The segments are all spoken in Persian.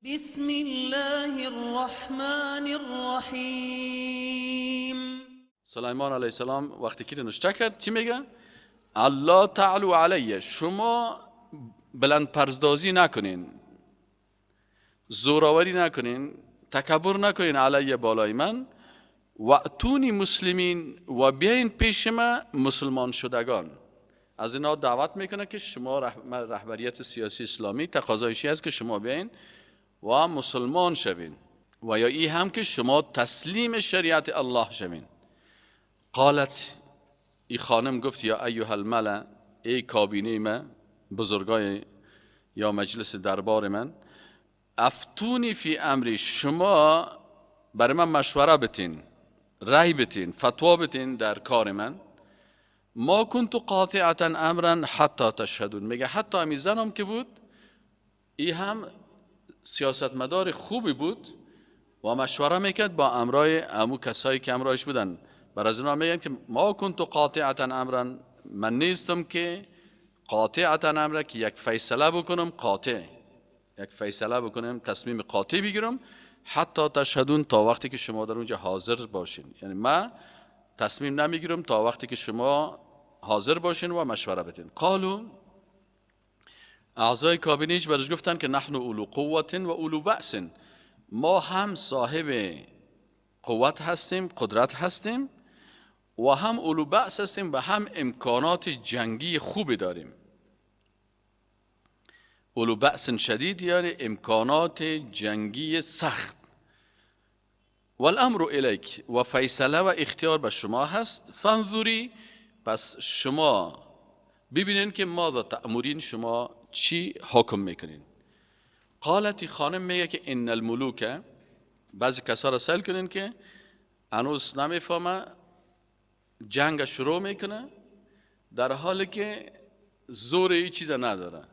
بسم الله الرحمن الرحیم. سلیمان علیه السلام وقتی که نوشته کرد چی میگه؟ الله تعالو علیه، شما بلند پرزدازی نکنین، زوراوری نکنین، تکبر نکنین علیه بالای من، و اتونی مسلمین و بیاین پیش من مسلمان شدگان. از اینا دعوت میکنه که شما رهبریت سیاسی اسلامی تقاضایشی است که شما بیاین و مسلمان شوین، و یا ای هم که شما تسلیم شریعت الله شوین. قالت، ای خانم گفت یا ایها الملأ، ای کابینه من، بزرگای یا مجلس دربار من، افتونی فی امری، شما برای من مشوره بتین، رأی بتین، فتوا بتین در کار من. ما كنت قاطعة امرا حتی تشهدون. میگه حتی امی زنم که بود، ای هم سیاستمدار خوبی بود و مشوره میکرد با امرای امو کسایی که امرایش بودن. بر از اینا میگن که ما كنت قاطعة امرا، من نیستم که قاطعة امرا، که یک فیصله بکنم، قاطع یک فیصله بکنم، تصمیم قاطع بگیرم، حتی تشهدون، تا وقتی که شما در اونجا حاضر باشین. یعنی من تصمیم نمیگیرم تا وقتی که شما حاضر باشین و مشوره بدین. قالو، اعضای کابینیش برش گفتن که نحن اولو قوت و اولو بأس، ما هم صاحب قوت هستیم، قدرت هستیم، و هم اولو بأس هستیم و هم امکانات جنگی خوبی داریم. اولو بأس شدید یعنی امکانات جنگی سخت. والامر الیک، و فیصله و اختیار به شما هست. فانظری، پس شما ببینین که ماذا تأمرین، شما چی حکم میکنین. قالت، خانم میگه که ان الملوک، بعضی کسا را سیل کنین که هنوز نمیفهمه، جنگ شروع میکنه در حالی که زور ای چیز نداره.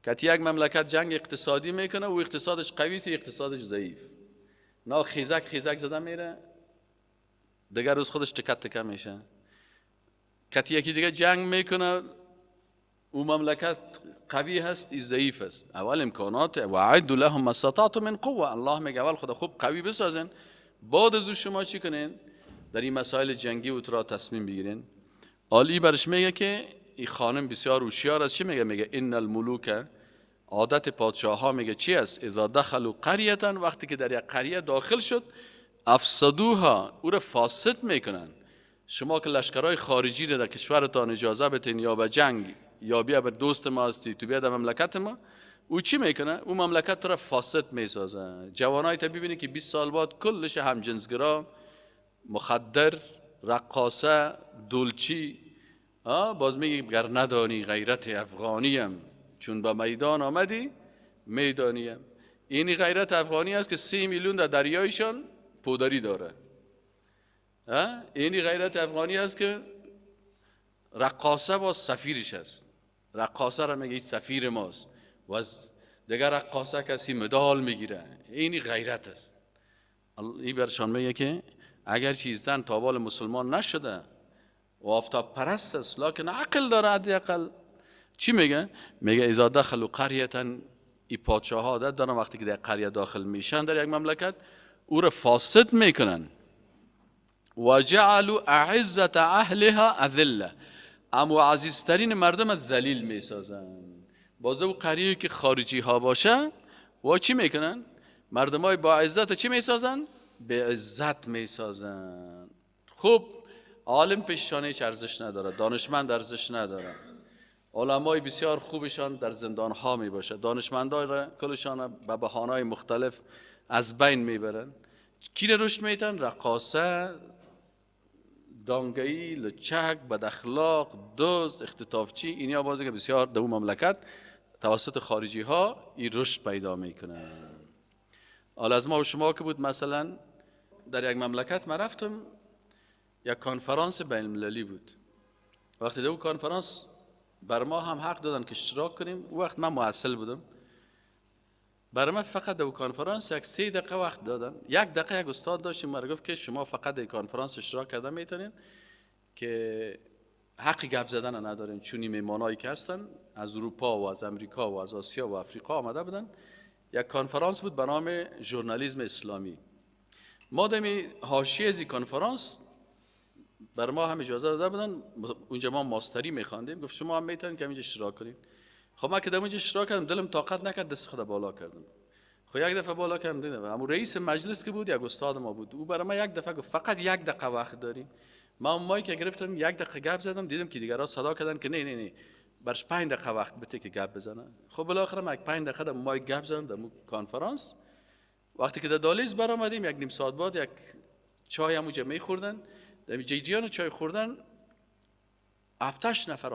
که یک مملکت جنگ اقتصادی میکنه و اقتصادش قوی است، اقتصادش ضعیف، نه خیزک خیزک زده میره، دیگر روز خودش تکه تکه میشه. که یکی دیگه جنگ میکنه، او مملکت قوی هست، ای ضعیف است. اول امکانات، واعدوا لهم ما استطعتم من قوه، الله میگه اول خدا خوب قوی بسازن، بعد از او شما چی کنین در این مسائل جنگی و را تصمیم بگیرین. عالی برش میگه که این خانم بسیار هوشیار است. چی میگه؟ میگه ان الملوک، عادت پادشاه ها میگه چی است؟ اذا دخلوا قریه، وقتی که در یک قریه داخل شد، افسدوها، او را فاسد میکنن. شما که لشکرهای خارجی را در کشورتان اجازه بتین یا به جنگ یا بیا بر دوست ما هستی تو بیا در مملکت ما، او چی میکنه؟ او مملکت را فاسد میسازه. جوانای تا ببینی که 20 سال بعد کلش همجنسگرا، مخدر، رقاصه، دولچی. باز میگه گر ندانی غیرت افغانیم، چون به میدان آمدی میدانیم. این غیرت افغانی است که 3 میلیون در دریایشان پودری داره. این غیرت افغانی است که رقاصه با سفیرش است. رقاصه را میگه سفیر ماست و از دیگر رقاصه کسی مدال میگیره. این غیرت است. این برشان میگه که اگر چیز زن تابال مسلمان نشده و آفتاب پرست است، لکن عقل داره حداقل. چی میگه؟ میگه اذا دخلوا قریه، ای پادشاه ها عادت دارن وقتی که در قریه داخل میشن در یک مملکت، او را فاسد میکنن. و جعلوا اعزة اهلها اذله، اما عزیزترین مردم از ذلیل میسازن. باز او قریه که خارجی ها باشه و چی میکنن؟ مردم های با عزت چی میسازن؟ به عزت میسازن. خب عالم پیششانه هیچ ارزش نداره، دانشمند ارزش نداره، علمای بسیار خوبشان در زندان ها می باشه، دانشمندان را کلشان به بهانه‌های مختلف از بین میبرن. کی را رشد میتن؟ رقاصه، دانگایی، لچک، بد اخلاق، دزد، اختطافچی. اینیا بازی که بسیار در اون مملکت توسط خارجی ها این رشد پیدا میکنن. حالا از ما و شما که بود، مثلا در یک مملکت من رفتم، یک کنفرانس بین المللی بود. وقتی در اون کنفرانس بر ما هم حق دادن که اشتراک کنیم، او وقت من محصل بودم، برای من فقط در کنفرانس یک 3 دقیقه وقت دادن. 1 دقیقه یک استاد داشتیم، مرا گفت که شما فقط در کنفرانس اشتراک کرده میتونین که حق گپ زدن ندارین، چون این مهمانایی که هستن از اروپا و از امریکا و از آسیا و افریقا آمده بودن، یک کنفرانس بود به نام ژورنالیسم اسلامی. ما دمی حاشیه از این کنفرانس بر ما هم اجازه داده بودن، اونجا ما ماستری میخواندیم، گفت شما هم میتونید که اینجا اشتراک کنید. خب من که در اونجا اشتراک کردم، دلم طاقت نکرد، دست خود بالا کردم. خب یک دفعه بالا کردم، دیدم همون رئیس مجلس که بود یک استاد ما بود، او برای من یک دفعه گفت فقط یک دقیقه وقت داری. ما مایک گرفتم، یک دقیقه گپ زدم، دیدم که دیگرها صدا کردن که نه نه نه، برش 5 دقیقه وقت بده که گپ بزنه. خب بالاخره من 5 دقیقه در مایک گپ زدم در کنفرانس. وقتی که در دالیز برآمدیم، یک نیم ساعت بعد یک چای هم اونجا می‌خوردن، در جریان چای خوردن 7-8 نفر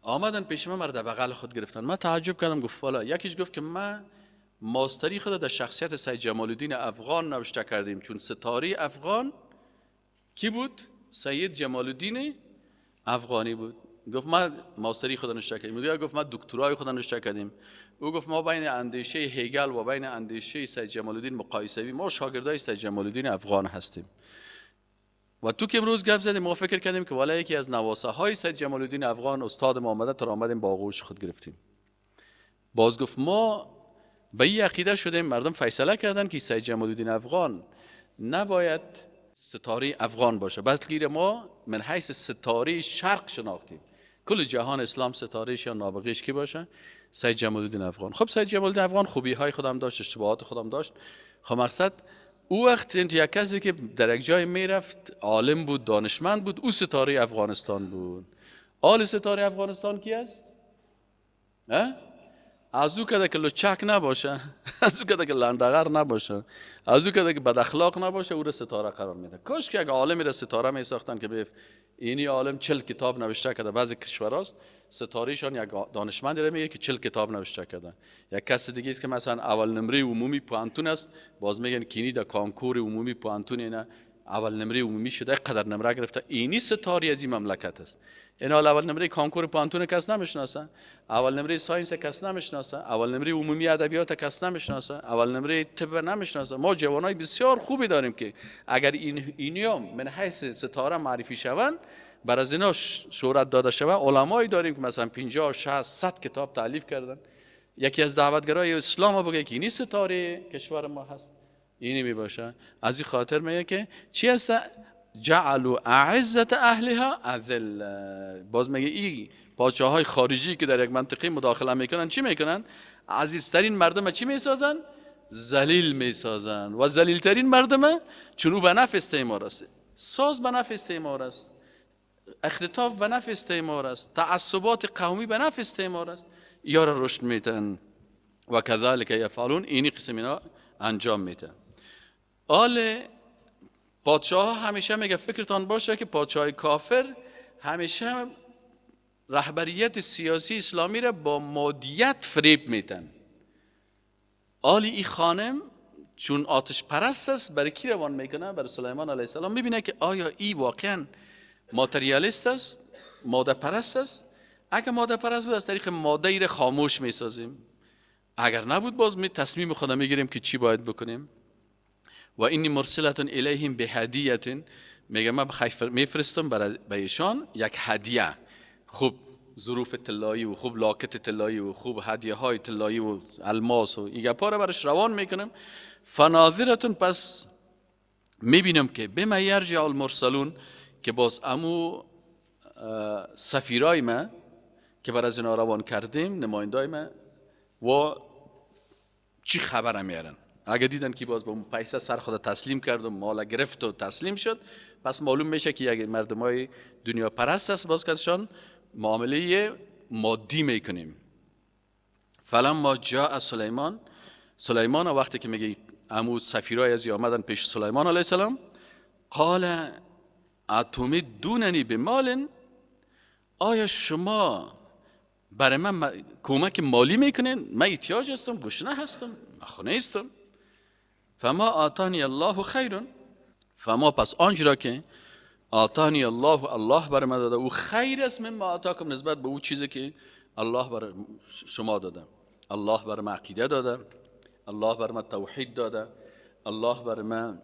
آمدن پیش من، مرا در بغل خود گرفتن. من تعجب کردم، گفت والا یکیش گفت که من ماستری خود در شخصیت سید جمال الدین افغان نوشته کردیم، چون ستاره افغان کی بود؟ سید جمال الدین افغانی بود. گفت ما ماستری خود نوشته کردیم. دیگه گفت ما دکترای خود نوشته کردیم. او گفت ما بین اندیشه هگل و بین اندیشه سید جمال الدین مقایسه‌ای، ما شاگردای سید جمال الدین افغان هستیم. و تو که امروز گپ زدیم، ما فکر کردیم که والا یکی از نواسه های سید جمال الدین افغان استاد ما آمده، تا آمدیم با آغوش خود گرفتیم. باز گفت ما به این عقیده شدیم، مردم فیصله کردن که سید جمال الدین افغان نباید ستاره افغان باشه، بلکه ما من حیث ستاره شرق شناختیم. کل جهان اسلام ستارهش یا نابغهش کی باشه؟ سید جمال الدین افغان. خب سید جمال الدین افغان خوبی های خودم داشت، اشتباهات خودم داشت. خب مقصد او وقت یک کسی که در یک جای میرفت عالم بود، دانشمند بود، او ستاره افغانستان بود. آل ستاره افغانستان کی است؟ از او کده که لچک نباشه، از او کده که لندغر نباشه، از او کده که بد اخلاق نباشه، او را ستاره قرار میده. کاش که اگه عالمی را ستاره می ساختن که به اینی عالم 40 کتاب نوشته کرده. بعضی کشوراست ستارهشان یک دانشمند را میگه که 40 کتاب نوشته کرده. یک کس دیگه است که مثلا اول نمره عمومی پوانتون است، باز میگن کینی در کانکور عمومی پوانتون اینا اول نمره عمومی شده، قدر نمره گرفته، اینی ستاره از این مملکت است. اینا اول نمره کانکور پوانتون کس نمیشناسه، اول نمره science کس نمیشناسه، اول نمره عمومی ادبیات کس نمیشناسه، اول نمره طب نمیشناسه. ما جوانای بسیار خوبی داریم که اگر اینیام من حیث ستاره معرفی شوند، بر از اینا شهرت داده شود. علمایی داریم که مثلا 50 60 100 کتاب تالیف کردن. یکی از دعوتگرای اسلام بگه که اینی ستاره کشور ما هست، اینی می باشه. از این خاطر میگه که چی هست؟ جعلوا اعزة اهلها اذل. باز میگه این پادشاهای خارجی که در یک منطقه مداخله میکنن چی میکنن؟ عزیزترین مردم چی میسازن؟ ذلیل میسازن. و ذلیلترین مردم چون او به نفع استعمار است، ساز به نفع استعمار است، اختطاف به نفع استعمار است، تعصبات قومی به نفع استعمار است، یا را رشد میتن. و کذالک یفعلون، اینی قسم اینا انجام میتن. آل پادشاه همیشه میگه فکرتان باشه که پادشاه کافر همیشه رهبریت سیاسی اسلامی را با مادیت فریب میتن. آلی ای خانم چون آتش پرست است، برای کی روان میکنه؟ برای سلیمان علیه السلام. میبینه که آیا ای واقعا ماتریالیست است، ماده پرست است؟ اگر ماده پرست بود از طریق ماده ای را خاموش میسازیم، اگر نبود باز می تصمیم خود میگیریم که چی باید بکنیم. و اینی مرسلة الیهم بهدیه، میگه من میفرستم برای ایشان یک هدیه، خوب ظروف طلایی و خوب لاکت طلایی و خوب هدیه های طلایی و الماس و این گپا را برش روان میکنم. فناظرتون، پس میبینم که بما یرجع المرسلون، که باز امو سفیرای ما که بر از اینا روان کردیم، نمایندای ما، و چی خبر میارن. اگه دیدن که باز با اون پیسه سر خود تسلیم کرد و مال گرفت و تسلیم شد، پس معلوم میشه که یک مردمای دنیا پرست است، باز کسشان معامله مادی میکنیم. فلما جاء سلیمان، سلیمان وقتی که میگه امو سفیرای از آمدن پیش سلیمان علیه السلام، قال اتمدوننی بمال، آیا شما برای من کمک مالی میکنین؟ من احتیاج هستم، گشنه هستم، من خونه هستم. فما آتانی الله خیر، فما پس آنچه که آتانی الله، الله بر من داده، او خیر است مما آتاکم، نسبت به او چیزی که الله بر شما داده. الله بر من عقیده داده، الله بر من توحید داده، الله بر من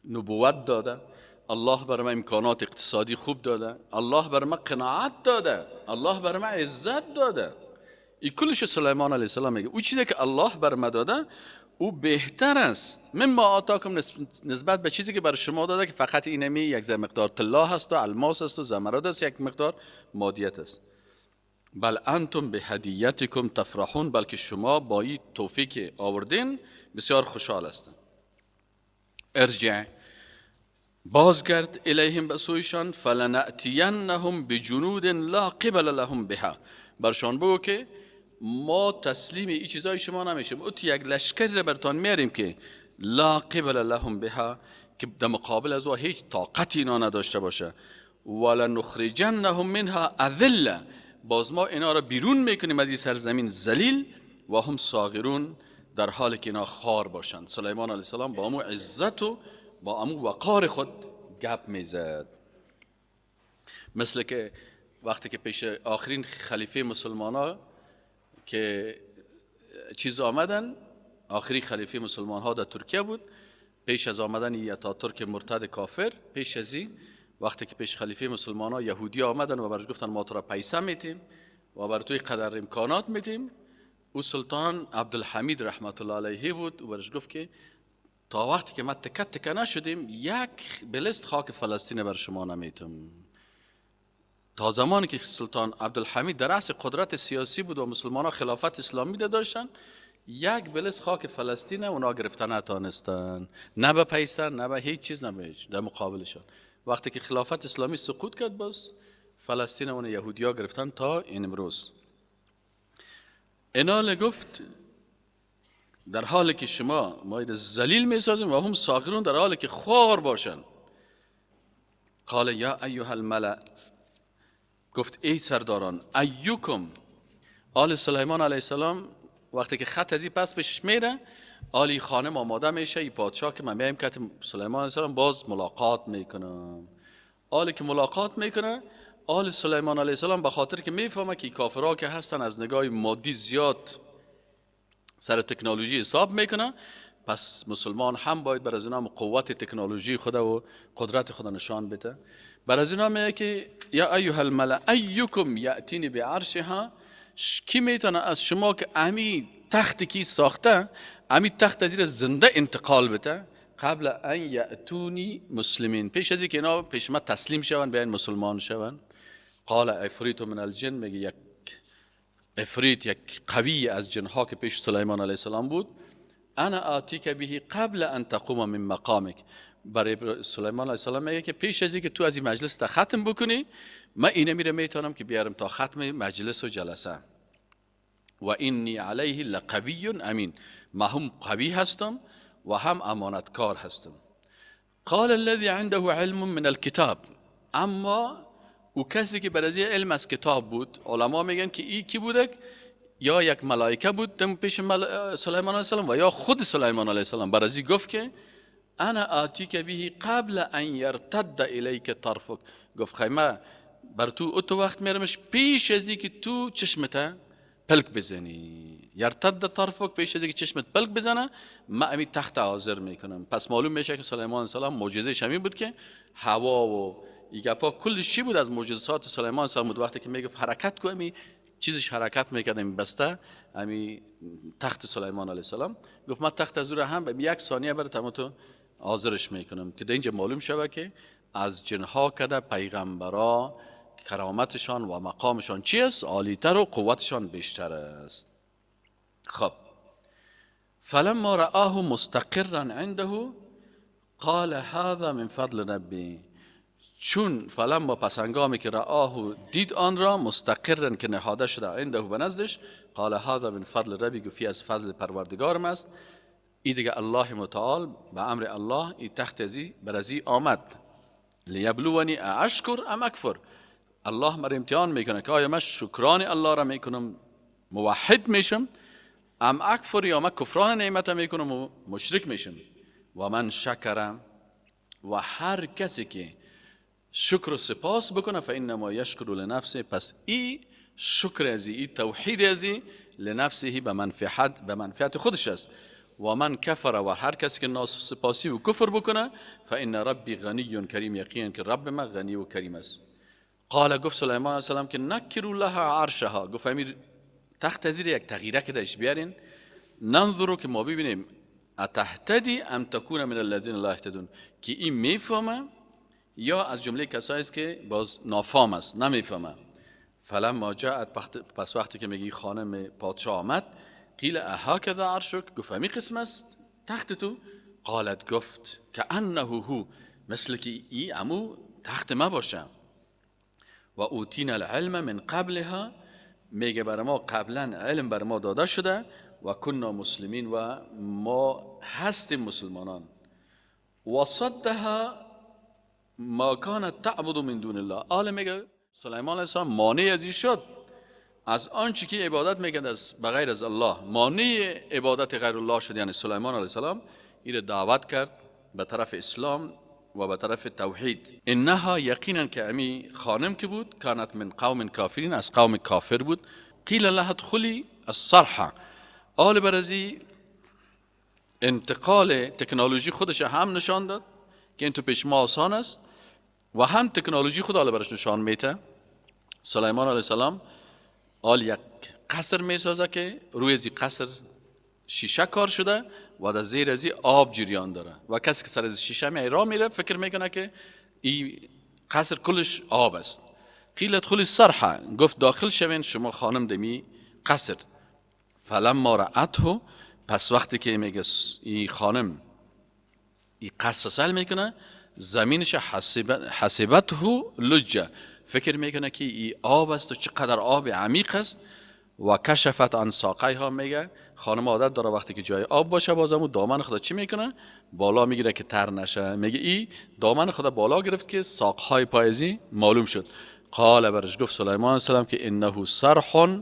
نبوت داده، الله بر من امکانات اقتصادی خوب داده، الله بر من قناعت داده، الله بر من عزت داده. این کلش سلیمان علیه السلام میگه او چیزی که الله بر ما داده او بهتر است مما آتاکم، نسبت به چیزی که بر شما داده که فقط اینمی یک مقدار طلا هست و الماس است و زمرد است، یک مقدار مادیت است. بل انتم بهدیتکم تفرحون، بلکه شما با این توفیق آوردین بسیار خوشحال هستند. ارجع، بازگرد، الیهم، به سویشان، فلنأتینهم بجنود لا قبل لهم بها، برشان بگو که ما تسلیم این چیزای شما نمیشیم، او یک لشکر را برتان میاریم که لا قبل لهم بها، که در مقابل از او هیچ طاقتی اینا نداشته باشه. ولنخرجنهم منها اذله، باز ما اینا را بیرون میکنیم از این سرزمین ذلیل، و هم صاغرون، در حالی که اینا خوار باشند. سلیمان علیه السلام با امو عزت و با امو وقار خود گپ میزد، مثل که وقتی که پیش آخرین خلیفه مسلمان ها که چیز آمدن، آخرین خلیفه مسلمان ها در ترکیه بود، پیش از آمدن اتاتورک مرتد کافر، پیش از این وقتی که پیش خلیفه مسلمان ها یهودی آمدن و برش گفتن ما تو را پیسه میتیم و بر توی قدر امکانات میتیم، او سلطان عبدالحمید رحمت الله علیه بود، او برش گفت که تا وقتی که ما تکه تکه نشدیم یک بلست خاک فلسطین بر شما نمیتم. تا زمانی که سلطان عبدالحمید در رأس قدرت سیاسی بود و مسلمان ها خلافت اسلامی داشتن، یک بلس خاک فلسطین اونا گرفته نتانستن، نه به پیسه نه به هیچ چیز، نه به هیچ در مقابلشان. وقتی که خلافت اسلامی سقوط کرد، باز فلسطین اون یهودیا گرفتن تا این امروز. اینال گفت در حالی که شما ما ذلیل میسازیم و هم صاغرون، در حالی که خوار باشن. قال یا ایها الملأ، گفت ای سرداران، ایکم، آل سلیمان علیه السلام وقتی که خط از این پس پیشش میره، آلی خانم آماده میشه، ای پادشاه که من میایم که سلیمان علیه السلام باز ملاقات میکنم. آلی که ملاقات میکنه، آل سلیمان علیه السلام به خاطر که میفهمه که کافرها که هستن از نگاه مادی زیاد سر تکنولوژی حساب میکنه، پس مسلمان هم باید بر از اینا قوت تکنولوژی خود و قدرت خود نشان بده. بر از اینا میگه که یا ایها الملأ ایکم یأتینی بعرشها، کی میتونه از شما که امی تخت کی ساخته، امی تخت از زنده انتقال بده، قبل ان یأتونی مسلمین، پیش از اینکه اینا پیش ما تسلیم شون، بیان مسلمان شون. قال عفریت من الجن، میگه یک عفریت، یک قوی از جنها که پیش سلیمان علیه السلام بود، انا آتیک به قبل ان تقوم من مقامک، برای سلیمان علیه السلام میگه که پیش از اینکه تو از این مجلس تا ختم بکنی، من اینه میره میتونم که بیارم تا ختم مجلس و جلسه. و انی علیه لقوی امین، ما هم قوی هستم و هم امانتکار هستم. قال الذي عنده علم من الكتاب، اما او کسی که برای علم از کتاب بود، علما میگن که ای کی بوده، یا یک ملائکه بود دم پیش سلیمان علیه السلام و یا خود سلیمان علیه السلام، برای گفت که انا آتیک به قبل ان یرتد الیک طرفک، گفت خیمه بر تو او تو وقت میرمش پیش از اینکه تو چشمت پلک بزنی، یرتد طرفک، پیش از اینکه چشمت پلک بزنه ما امی تخت حاضر میکنم. پس معلوم میشه که سلیمان علیه السلام معجزه همین بود که هوا و این گپا کلش چی بود از معجزات سلیمان علیه السلام بود. وقتی که میگفت حرکت کو، امی چیزش حرکت میکرد، امی بسته امی تخت سلیمان علیه السلام، گفت من تخت از او هم به یک ثانیه برای تو حاضرش میکنم، که در اینجا معلوم شوه که از جنها کده پیغمبرا کرامتشان و مقامشان چی است؟ عالیتر و قوتشان بیشتر است. خب فلما رآه مستقرا عنده قال هذا من فضل ربی، چون فلما پس هنگامی که رآه دید آن را، مستقرا که نهاده شده، عنده به نزدش، قال هذا من فضل ربی، گفت از فضل پروردگارم است. ای دیگه الله متعال به امر الله ای تخت ازی بر ازی آمد. لیبلونی اشکر ام اکفر، الله مرا امتحان میکنه که آیا من شکران الله را میکنم موحد میشم، ام اکفر یا من کفران نعمت میکنم و مشرک میشم. و من شکرم، و هر کسی که شکر و سپاس بکنه، فانما یشکر لنفسه، پس ای شکر ازی، ای توحید ازی، لنفسه به منفعت، به منفعت خودش است. و من کفر، و هر کسی که ناسپاسی و کفر بکنه، فان ربی غنی کریم، یقینا که رب من غنی و کریم است. قال، گفت سلیمان علیه السلام که نکروا لها عرشها، گفت امیر تخت زیر یک تغییره که داشت بیارین، ننظرو که ما ببینیم اتهتدی ام تکون من الذین لا یهتدون، که این میفهمه یا از جمله کسایی است که باز نافهم است، نمیفهمه. فلما جاءت، پس وقتی که میگی خانم پادشاه آمد، قیل اهکذا عرشک، گفت همی قسم است تخت تو؟ قالت گفت که انه هو، مثل که ای امو تخت ما باشه. و اوتینا العلم من قبلها، میگه بر ما قبلا علم بر ما داده شده، و کنا مسلمین، و ما هستیم مسلمانان. و صدها ما کانت تعبد من دون الله. آل میگه سلیمان علیه السلام مانع از این شد، از آنچه که عبادت میکرد از بغیر از الله، مانع عبادت غیر الله شد. یعنی سلیمان علیه السلام این دعوت کرد به طرف اسلام و به طرف توحید. انها یقینا که امی خانم که بود، کانت من قوم کافرین، از قوم کافر بود. قیل لها ادخلی الصرح. آل برازی انتقال تکنولوژی خودش هم نشان داد که این تو پیش ما آسان است، و هم تکنولوژی خود آل برش نشان میته. سلیمان علیه السلام آل یک قصر میسازه که روی از قصر شیشه کار شده و در زیر از آب جریان داره، و کسی که سر از شیشه می راه میره فکر میکنه که این قصر کلش آب است. قیل ادخلی الصرح، گفت داخل شوین شما خانم دمی قصر. فلما رأته، پس وقتی که میگه این خانم این قصر سل میکنه، زمینش حسبته لجه، فکر میکنه که این آب است و چقدر آب عمیق است. و کشفت عن ساقیها، میگه خانم عادت داره وقتی که جای آب باشه بازم دامن خدا چی میکنه؟ بالا میگیره که تر نشه. میگه ای دامن خدا بالا گرفت که ساقهای پایزی معلوم شد. قال، برش گفت سلیمان علیه السلام که انه صرح،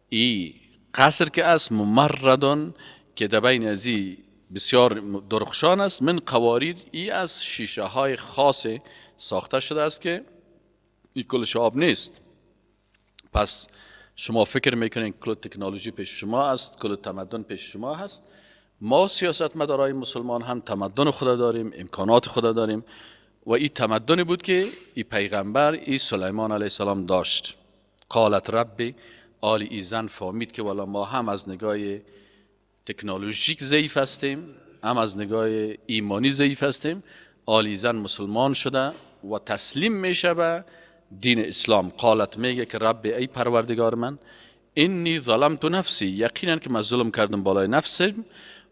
ای قصر که است، ممردون، که در بین ازی بسیار درخشان است، من قواریر، ای از شیشه های خاص ساخته شده است که ای کلش آب نیست. پس شما فکر میکنین کل تکنولوژی پیش شما است، کل تمدن پیش شما هست. ما سیاست مدارای مسلمان هم تمدن خدا داریم، امکانات خدا داریم، و این تمدنی بود که ای پیغمبر ای سلیمان علیه السلام داشت. قالت ربی، آلی ای زن فهمید که والا ما هم از نگاه تکنولوژیک ضعیف هستیم، هم از نگاه ایمانی ضعیف هستیم. آلی زن مسلمان شده و تسلیم میشه به دین اسلام. قالت میگه که رب، ای پروردگار من، انی ظلمت نفسی، یقینا که من ظلم کردم بالای نفسم،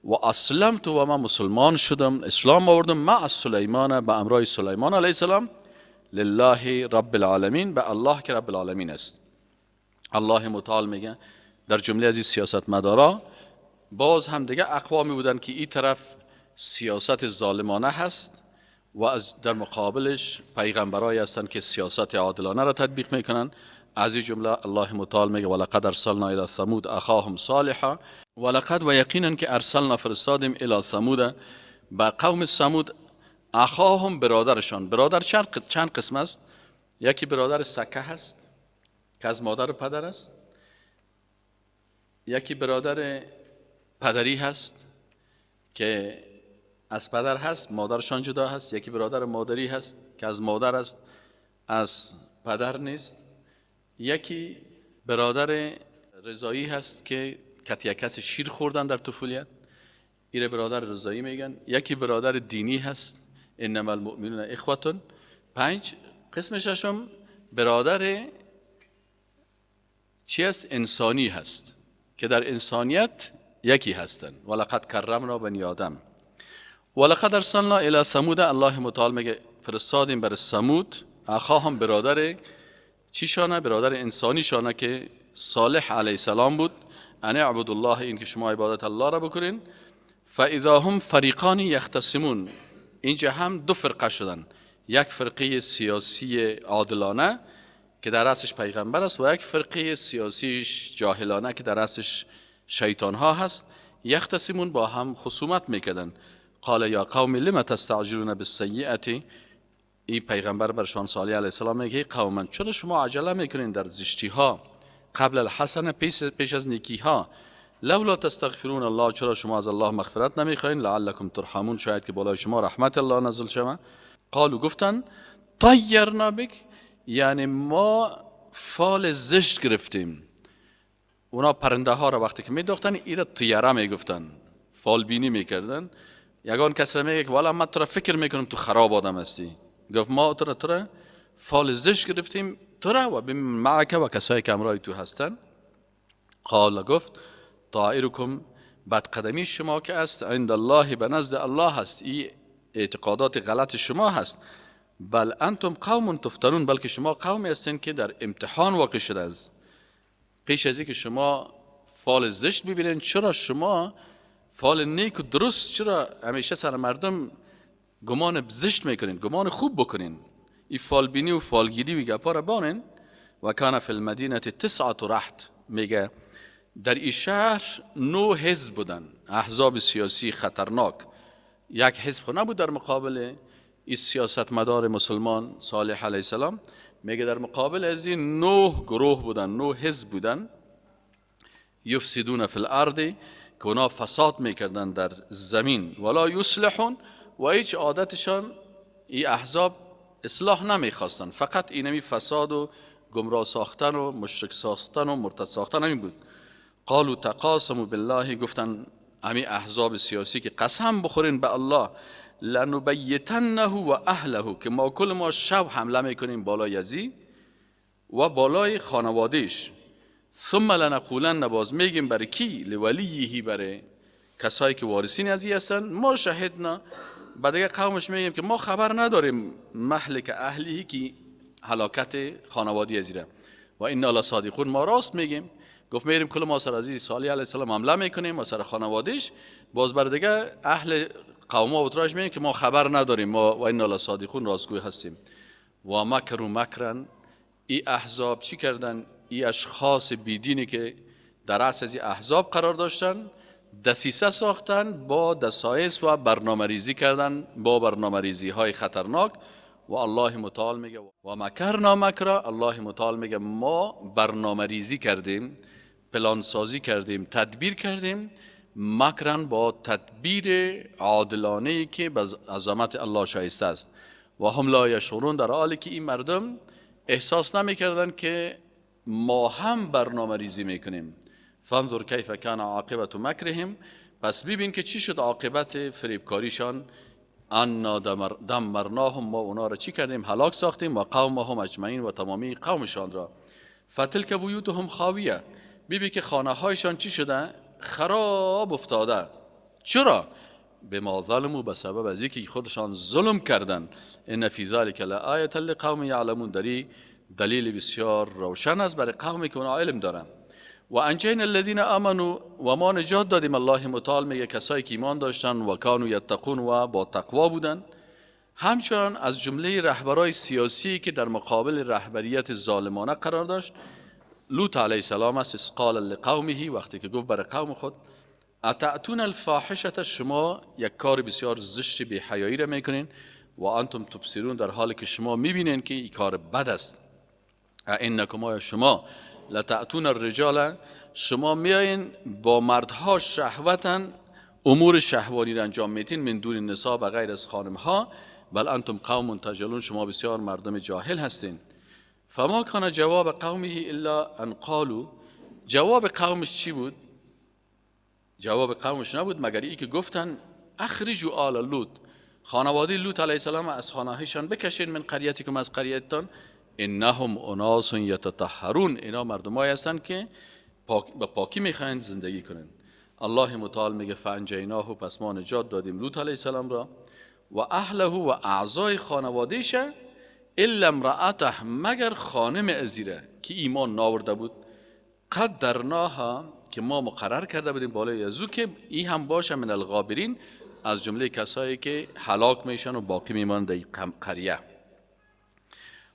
و اسلمت، و من مسلمان شدم، اسلام آوردم، مع سلیمان، به امرای سلیمان علیه السلام، لله رب العالمین، به الله که رب العالمین است. الله متعال میگه در جمله از این سیاست مدارا باز هم دیگه اقوامی بودن که این طرف سیاست ظالمانه هست و از در مقابلش پیغمبرایی هستند که سیاست عادلانه را تطبیق میکنن. از این جمله الله متعال میگه ولقد ارسلنا الی ثمود اخاهم صالحا. ولقد و یقینا که ارسلنا فرستادیم الی ثمود به قوم ثمود، اخاهم برادرشان. برادر چند قسم است؟ یکی برادر سکه هست که از مادر و پدر است، یکی برادر پدری هست که از پدر هست مادرشان جدا هست، یکی برادر مادری هست که از مادر است از پدر نیست، یکی برادر رضایی هست که کتی کس شیر خوردن در طفولیت، ایره برادر رضایی میگن، یکی برادر دینی هست، انما المؤمنون اخوتون. 5 قسم ششم برادر چی است؟ انسانی هست که در انسانیت یکی هستند. ولقد کرمنا بنی آدم ولقد ارسلنا الی ثمود. الله متعال میگه فرستادیم بر ثمود اخاهم برادر چی شانه؟ برادر انسانی شانه که صالح علیه السلام بود. ان اعبدوا الله، این که شما عبادت الله را بکنین. فاذا هم فریقان یختصمون. اینجا هم دو فرقه شدن، یک فرقه سیاسی عادلانه که در رأسش پیغمبر است و یک فرقه سیاسی جاهلانه که در رأسش شیطان ها هست. یختصمون با هم خصومت میکردن. قال یا قوم لم تستعجلون بالسیئه. این پیغمبر برشان صالح علیه السلام میگه قوم من چرا شما عجله میکنین در زشتی ها قبل الحسنه، پیش از نیکی ها. لولا تستغفرون الله، چرا شما از الله مغفرت نمیخواین. لعلکم ترحمون، شاید که بالای شما رحمت الله نازل شود. قالوا گفتن طیرنا بک، یعنی ما فال زشت گرفتیم. اونا پرنده ها را وقتی که میداختن ایره طیره میگفتن، فالبینی میکردن. یگان کس را میگه که والا من تو را فکر میکنم تو خراب آدم هستی. گفت ما تو را فال زشت گرفتیم، تو را و معک و کسایی که همراه تو هستن. قال گفت طائرکم بدقدمی شما که است عند الله به نزد الله هست، این اعتقادات غلط شما هست. بل انتم قوم تفتنون، بلکه شما قومی هستین که در امتحان واقع شده است. پیش از اینکه شما فال زشت ببینین، چرا شما فال نیک و درست چرا همیشه سر مردم گمان زشت میکنین؟ گمان خوب بکنین. این فالبینی و فالگیری و گپا را بانین. و کان فی المدینه تسعة رهط، میگه در این شهر 9 حزب بودن، احزاب سیاسی خطرناک. یک حزب خو نبود در مقابل این سیاستمدار مسلمان صالح علیه السلام. میگه در مقابل از این 9 گروه بودن، 9 حزب بودن. یفسدون فی الارض، که اونا فساد میکردن در زمین. ولا یصلحون، و هیچ عادتشان این احزاب اصلاح نمیخواستن، فقط اینمی فساد و گمراه ساختن و مشرک ساختن و مرتد ساختن همین بود. قالوا تقاسموا بالله، گفتن همی احزاب سیاسی که قسم بخورین به الله، لنبیتنه و اهله، که ما کل ما شب حمله میکنیم بالای ازی و بالای خانوادهش. ثم لنقولن، باز میگیم برای کی؟ لولیه، برای کسایی که وارثین ازی هستن. ما شهدنا، بعد دیگه قومش میگیم که ما خبر نداریم مهلک اهلیه که هلاکت خانوادی ازیره. و انا لصادقون، ما راست میگیم. گفت میریم کل ما سر عزیز صالح علیه السلام حمله میکنیم و سر خانوادهش، باز بر دیگه اهل قوما و تراش میگیم که ما خبر نداریم، ما و انا لصادقون راستگوی هستیم. و مکروا مکرن، ای احزاب چی کردن؟ ای اشخاص بیدینی که در رأس از احزاب قرار داشتن دسیسه ساختن با دسایس و برنامه ریزی کردن با برنامه ریزی های خطرناک. و الله متعال میگه و مکرنا مکرا، الله متعال میگه ما برنامه ریزی کردیم، پلان سازی کردیم، تدبیر کردیم، مکرن با تدبیر عادلانه که به عظمت الله شایسته است. و هم لا یشعرون، در حالی که این مردم احساس نمیکردن که ما هم برنامه ریزی میکنیم. فانظر کیف کان عاقبت مکرهم، پس ببین که چی شد عاقبت فریبکاریشان. انا دمرناهم، ما اونا را چی کردیم؟ هلاک ساختیم. و قومهم اجمعین، و تمامی قومشان را. فتلک بیوتهم خاویه، ببین که خانه هایشان چی شده؟ خراب افتاده. چرا؟ بما ظلموا، به سبب از اینکه خودشان ظلم کردن. ان فی ذلک لآیة لقوم یعلمون، دری دلیل بسیار روشن است برای قومی که اونا علم دارن. و انجینا الذین آمنوا، و ما نجات دادیم. الله متعال میگه کسایی که ایمان داشتن و کانوا یتقون، و با تقوا بودن. همچنان از جمله رهبرای سیاسی که در مقابل رهبریت ظالمانه قرار داشت لوط علیه السلام است. اذ قال لقومه، وقتی که گفت برای قوم خود اتأتون الفاحشة، شما یک کار بسیار زشت بی حیایی را میکنین، و انتم تبصرون، در حالی که شما میبینین که این کار بد است. انکم، آیا شما لتأتون الرجال، شما میایین با مردها شهوتا امور شهوانی را انجام میتین، من دون النساء، به غیر از خانمها. بل انتم قوم تجهلون، شما بسیار مردم جاهل هستین. فما کان جواب قومه الا ان قالوا، جواب قومش چی بود؟ جواب قومش نبود مگر ای که گفتن اخرجوا آل لوط، خانواده لوط علیه السلام از خانه‌هایشان بکشین، من قریتکم، از قریتتان، انهم اناس یتطهرون، اینا مردمایی هستند که به پاکی میخواین زندگی کنن. الله متعال میگه فانجیناه، پس ما نجات دادیم لوط علیه السلام را، و اهله و اعضای خانوادهش، الا امرأته، مگر خانم ازیره که ایمان ناورده بود، قدرناها، که ما مقرر کرده بودیم بالای ازو که ای هم باشه من الغابرین، از جمله کسایی که هلاک میشن و باقی میمانند در قریه.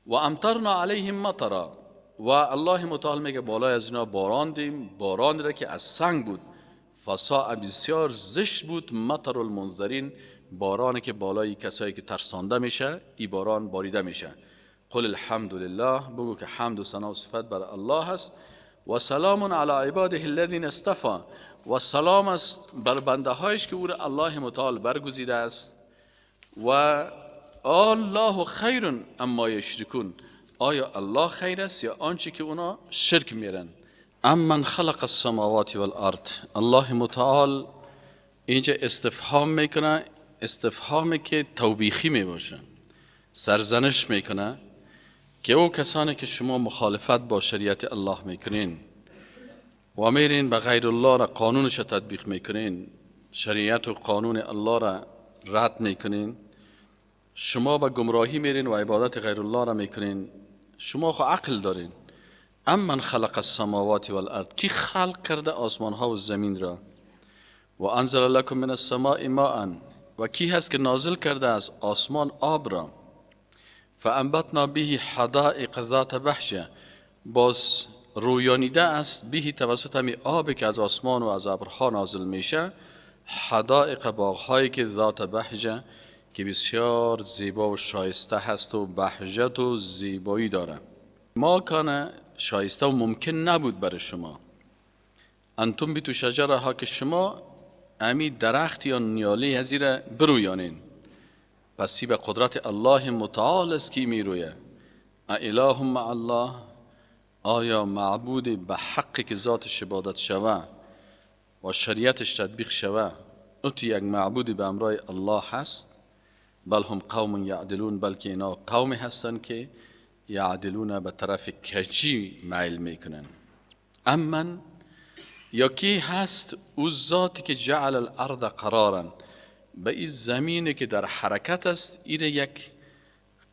و امطرنا علیهم مطرا، و الله متعال میگه بالای از اینا باران دیم، باران را که از سنگ بود، فساء، بسیار زشت بود، مطر المنذرین، بارانی که بالای کسایی که ترسانده میشه ای باران باریده میشه. قل الحمد لله، بگو که حمد و ثنا و صفت بر الله هست. و سلام علی عباده الذین اصطفی، و سلام است بر بنده هایش که او را الله متعال برگزیده است. و الله خیر اما یشرکون، آیا الله خیر است یا آنچه که اونا شرک میرن؟ امن خلق السماوات والارض. الله متعال اینجا استفهام میکنه، استفهامی که توبیخی میباشه، سرزنش میکنه که او کسانی که شما مخالفت با شریعت الله میکنین و میرین به غیر الله را قانونش تطبیق میکنین، شریعت و قانون الله را رد میکنین، شما به گمراهی میرین و عبادت غیر الله را میکنین، شما خو عقل دارین. امن خلق السماوات والارض، کی خلق کرده آسمان ها و زمین را؟ و انزل لکم من السماء ماء، و کی هست که نازل کرده از آسمان آب را؟ فانبتنا به حدائق ذات بهجه، باز رویانیده است به توسط همی آب که از آسمان و از ابرها نازل میشه، حدائق باغهایی که ذات بهجه که بسیار زیبا و شایسته هست و بهجت و زیبایی داره. ما کان شایسته و ممکن نبود برای شما انتم بیتو شجره ها، که شما امی درخت یا نیاله از را برویانین. پس به قدرت الله متعال است که میرویه. اله مع الله، آیا معبود به حق که ذاتش عبادت شوه و شریعتش تطبیق شوه، اوتی یک معبود به امرای الله هست؟ بل هم قوم یعدلون، بلکه اینا قومی هستند که یعدلون به طرف کجی میل میکنن. امن، یا کی هست او ذاتی که جعل الارض قرارا، به این زمینی که در حرکت است ایره یک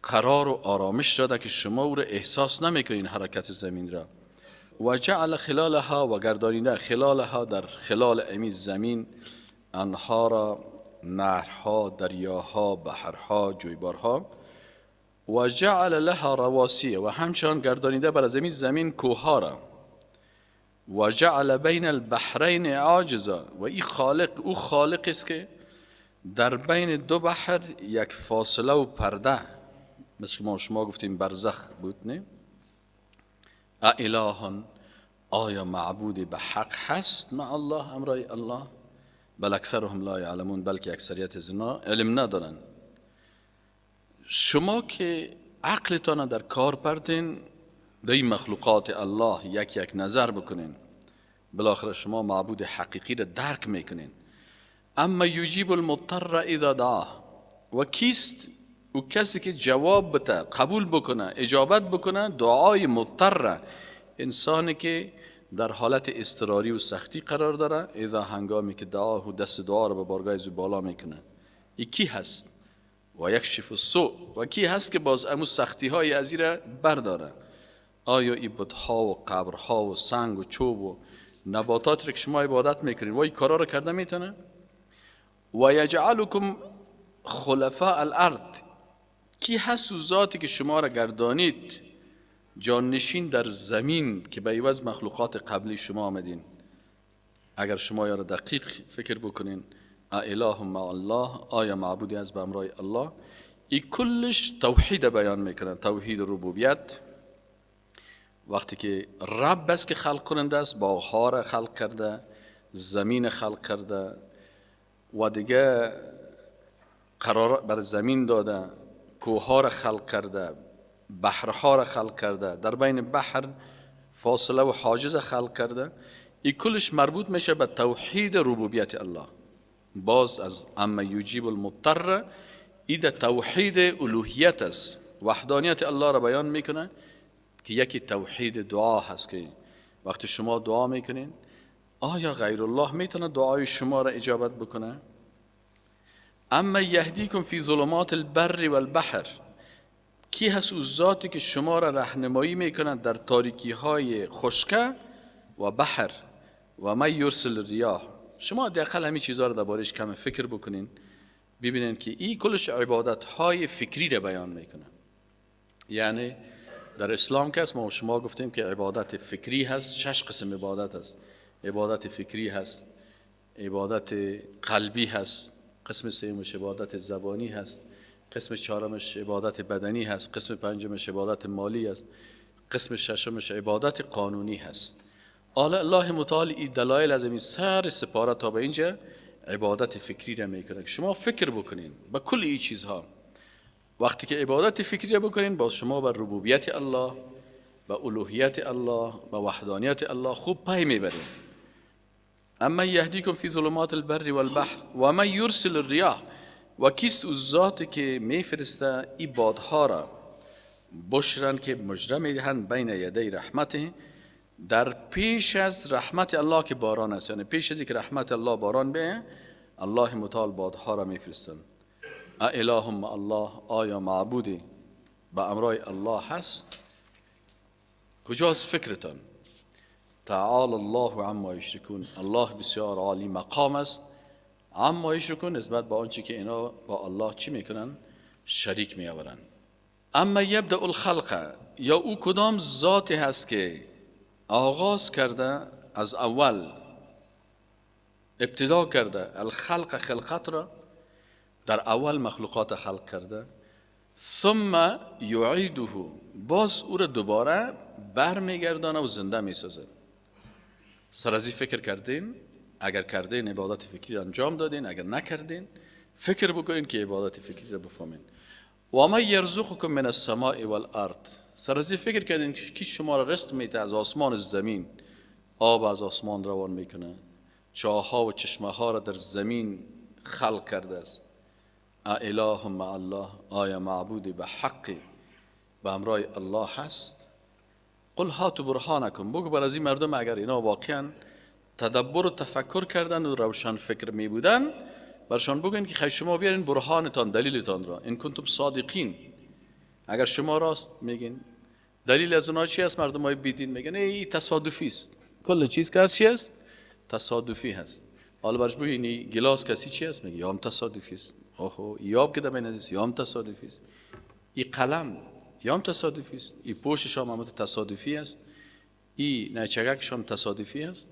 قرار و آرامش داده که شما او را احساس نمیکنین حرکت زمین را. و جعل خلالها، و گردانیده خلالها در خلال امی زمین، انهارا، نهرها، دریاها، بحرها، جویبارها. و جعل لها رواسی، و همچنان گردانیده بر زمین زمین کوها را. و جعل بین البحرین عاجزا، و این خالق او خالق است که در بین دو بحر یک فاصله و پرده، مثل ما شما گفتیم برزخ بود، نه؟ اله، آیا معبود به حق هست مع الله، امرای الله؟ بل اکثرهم لا یعلمون، بلکه اکثریت زنا علم ندارن. شما که عقلتان در کار پردین، در این مخلوقات الله یک یک نظر بکنین، بالاخره شما معبود حقیقی را درک میکنین. اما یجیب المضطر اذا دعاه، و کیست او کسی که جواب بده، قبول بکنه، اجابت بکنه دعای مضطر، انسانی که در حالت اضطراری و سختی قرار داره، اذا هنگامی که دعاه و دست دعا رو به بارگاه زو بالا میکنه، ای کی هست؟ و یکشف السوء، و کی هست که باز امو سختی های از را برداره؟ آیا ای بتها و قبرها و سنگ و چوب و نباتات را که شما عبادت میکنین و این کارا رو کرده میتونه؟ و یجعلکم خلفاء الارض، کی هست ذاتی که شما را گردانید جانشین در زمین که به عوض مخلوقات قبلی شما آمدین؟ اگر شما یا را دقیق فکر بکنین، اله مع الله، آیا معبودی از به امرای الله؟ ای کلش توحید بیان میکنن، توحید ربوبیت. وقتی که رب است که خلق کننده است، باغها را خلق کرده، زمین خلق کرده و دیگه قرار بر زمین داده، کوهها را خلق کرده، بحرها را خلق کرده، در بین بحر فاصله و حاجز خلق کرده، ای کلش مربوط میشه به توحید ربوبیت الله. باز از اما یجیب المضطر، ای در توحید الوهیت است، وحدانیت الله را بیان میکنه که یکی توحید دعا هست که وقتی شما دعا میکنین، آیا غیر الله میتونه دعای شما را اجابت بکنه؟ اما یهدیکم فی ظلمات البر والبحر، کی هست او ذاتی که شما را راهنمایی میکنه در تاریکی های خشکه و بحر؟ و من یرسل الریاح. شما حداقل همین چیزها رو دربارش کم فکر بکنین، ببینین که این کلش عبادت های فکری را بیان میکنه. یعنی در اسلام که ما شما گفتیم که عبادت فکری هست، 6 قسم عبادت هست. عبادت فکری هست، عبادت قلبی هست، قسم سومش عبادت زبانی هست، قسم چهارمش عبادت بدنی هست، قسم پنجمش عبادت مالی هست، قسم ششمش عبادت قانونی هست. الله متعال این دلایل از این سر سپاره تا به اینجا عبادت فکری را میکنه. شما فکر بکنین با کل این چیزها. وقتی که عبادت فکری را بکنین، باز شما بر ربوبیت الله، به الوهیت الله، به وحدانیت الله خوب پی میبریم. اما یهدیکم فی ظلمات البر والبحر و من یرسل الریاح، و کیست او ذاتی که میفرسته ای بادها را، بشرن که مژده میدهند، بین یدی رحمته، در پیش از رحمت الله که باران است، یعنی پیش از اینکه رحمت الله باران بیه، الله متعال بادها را میفرستند. اله مع الله، آیا معبودی به امرای الله هست؟ کجاست فکرتان؟ تعال الله عما یشرکون، الله بسیار عالی مقام است، عما یشرکون نسبت به آنچه که اینا با الله چی میکنن؟ شریک میآورن. اما یبدأ الخلق، یا او کدام ذاتی هست که آغاز کرده از اول، ابتدا کرده، الخلق خلقت را در اول مخلوقات خلق کرده، ثم یعیده، باز او را دوباره برمیگردانه و زنده میسازه. سر از این فکر کردین؟ اگر کردین عبادت فکری انجام دادین، اگر نکردین فکر بکنین که عبادت فکری را بفهمین. و ما یرزقکم من السماء والارض، سر از این فکر کردین که شما را رزق میده از آسمان و زمین، آب از آسمان روان میکنه، چاه‌ها و چشمه ها را در زمین خلق کرده است. اله مع الله، آیا معبودی به حق به امرای الله هست؟ قل هاتوا برهانکم، بگو بر از این مردم اگر اینا واقعا تدبر و تفکر کردن و روشن فکر می بودن، برشان بگن که خیلی شما بیارین برهانتان، دلیلتان را، ان کنتم صادقین، اگر شما راست میگین. دلیل از اونها چی است؟ مردم های بیدین میگن ای تصادفی است، کل چیز که هست چی است؟ تصادفی هست. حالا برش بگین گلاس کسی چی است؟ میگه یا هم تصادفی است. اوه یاب که دمین است، یا هم تصادفی است. ای قلم یا هم تصادفی است، ای پوشش هم تصادفی است، ای نیچگکش هم تصادفی است.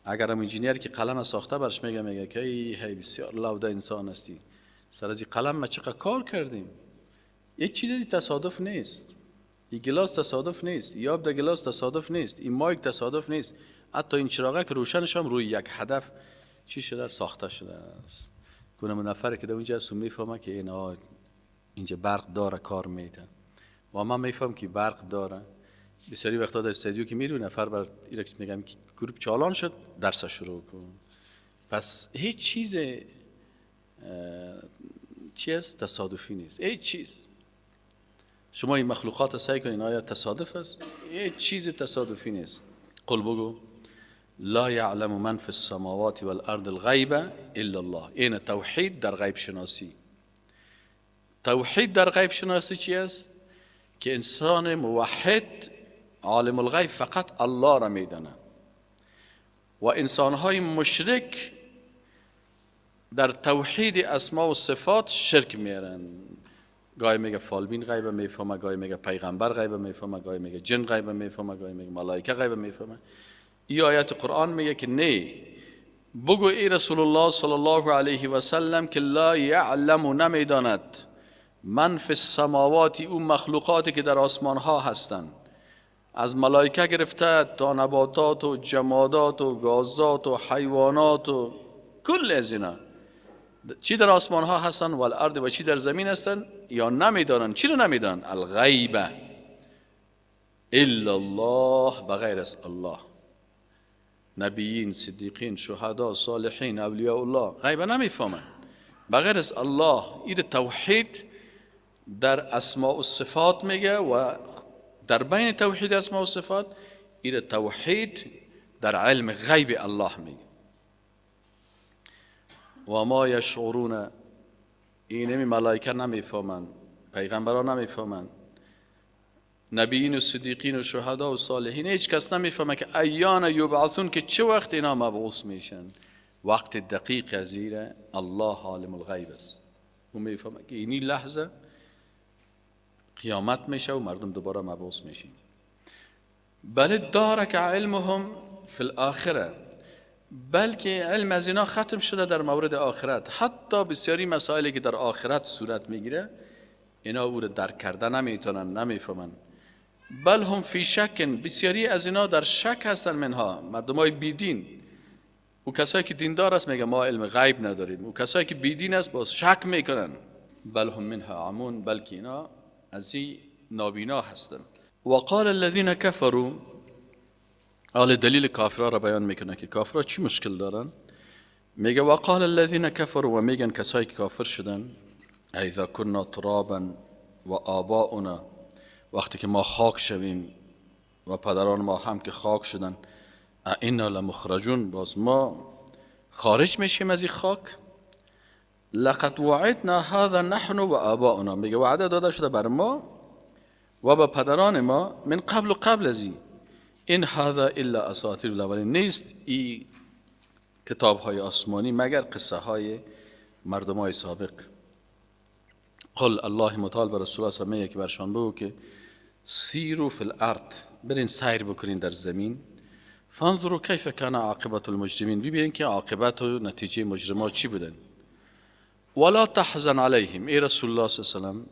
اگر هم انجینیر که قلم ساخته برش میگه، میگه که ای هی بسیار لوده انسان هستی، سر از این قلم ما چقدر کار کردیم. یک چیزی تصادف نیست، این گلاس تصادف نیست، این آب در گلاس تصادف نیست، این مایک تصادف نیست، حتی این چراغه که روشنش هم روی یک هدف چی شده، ساخته شده است. کنم نفر که در اونجا است میفهمه که اینا اینجا برق داره کار میده و من میفهم که برق داره. بسیاری وقتا در استودیو که میرو نفر بر میگم که گروپ چالان شد درس شروع کن. پس هیچ چیز چی است؟ تصادفی نیست، هیچ چیز. شما این مخلوقات سعی کنین آیا تصادف است؟ هیچ چیز تصادفی نیست. قل بگو لا یعلم من فی السماوات والارض الغیب الا الله. این توحید در غیب شناسی. توحید در غیب شناسی چی است؟ که انسان موحد عالم الغیب فقط الله را میدانه و انسانهای مشرک در توحید اسما و صفات شرک میارن. گاهی میگه فالبین غیب میفهمه، گاهی میگه پیغمبر غیب میفهمه، گاهی میگه جن غیب میفهمه، گاهی میگه ملائکه غیب میفهمه. این آیت قرآن میگه که نه، بگو ای رسول الله صلی الله علیه و سلم که لا یعلم، نمیداند، من فی السماوات، او مخلوقاتی که در آسمان ها هستند، از ملائکه گرفته تا نباتات و جمادات و گازات و حیوانات و کل از اینا چی در آسمان ها هستن و الارض و چی در زمین هستن، یا نمیدانن. چی رو نمیدانن؟ الغیب الا الله، بغیر از الله. نبیین، صدیقین، شهدا، صالحین، اولیاء الله غیب نمیفهمن بغیر از الله. این توحید در اسماء و صفات میگه و در بین توحید اسماء و صفات این توحید در علم غیب الله میگه. و ما یشعرون، اینمی ملائکه نمیفهمن، پیغمبران نمیفهمن، نبیین و صدیقین و شهدا و صالحین، هیچ کس نمیفهمه که ایان یبعثون، که چه وقت اینا مبعوث میشن. وقت دقیق از الله عالم الغیب است. او میفهمه که اینی لحظه قیامت میشه و مردم دوباره مبعوث میشن. بل دارک علمهم فی الاخره، بلکه علم از اینا ختم شده در مورد آخرت. حتی بسیاری مسائلی که در آخرت صورت میگیره اینا او رو درک کرده نمیتونن، نمیفهمن. بل هم فی شک، بسیاری از اینا در شک هستن. منها مردمای بیدین، او کسایی که دیندار است میگه ما علم غیب نداریم، او کسایی که بیدین است باز شک میکنن. بل هم منها عمون، بلکه اینا از این نابینا هستن. وقال الذين كفروا، حال دلیل کافرها را بیان میکنه که کافرها چی مشکل دارن. میگه وقال الذين كفروا، و میگن کسایی که کافر شدن، اذا كنا ترابا و آباؤنا، وقتی که ما خاک شویم و پدران ما هم که خاک شدن، اینا لمخرجون، باز ما خارج میشیم از این خاک. لقد وعدنا هذا نحن و آباؤنا، میگه وعده داده شده بر ما و به پدران ما من قبل و قبل از این، این هذا الا اساطیر الاولین، نیست این کتاب های آسمانی مگر قصه های مردم های سابق. قل، الله متعال بر رسول الله میگه که برشان بگو که سیروا فی الارض، برین سیر بکنین در زمین، فانظروا کیف کان عاقبت المجرمین، ببینین که عاقبت و نتیجه مجرما چی بودن. ولا تحزن علیهم، ای رسول الله صلی الله علیه و سلم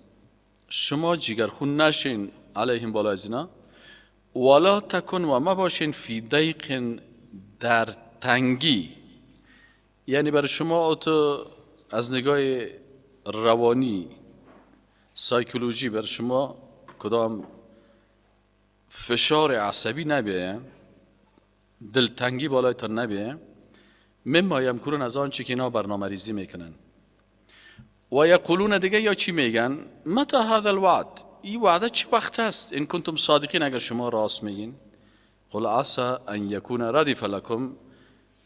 شما جگرخون نشین علیهم بالای از اینا، ولا تکن و مباشین فی ضیق، در تنگی، یعنی برای شما تو از نگاه روانی سایکولوژی برای شما کدام فشار عصبی نبیه، دلتنگی بالایتان نبیه، مما یمکرون، از آنچه که اینا برنامه ریزی میکنن. و یقولون، دیگه یا چی میگن؟ متى هذا الوعد، این وعده چه وقت است؟ ان کنتم صادقین، اگر شما راست میگین. قل عسى ان یکون ردف لكم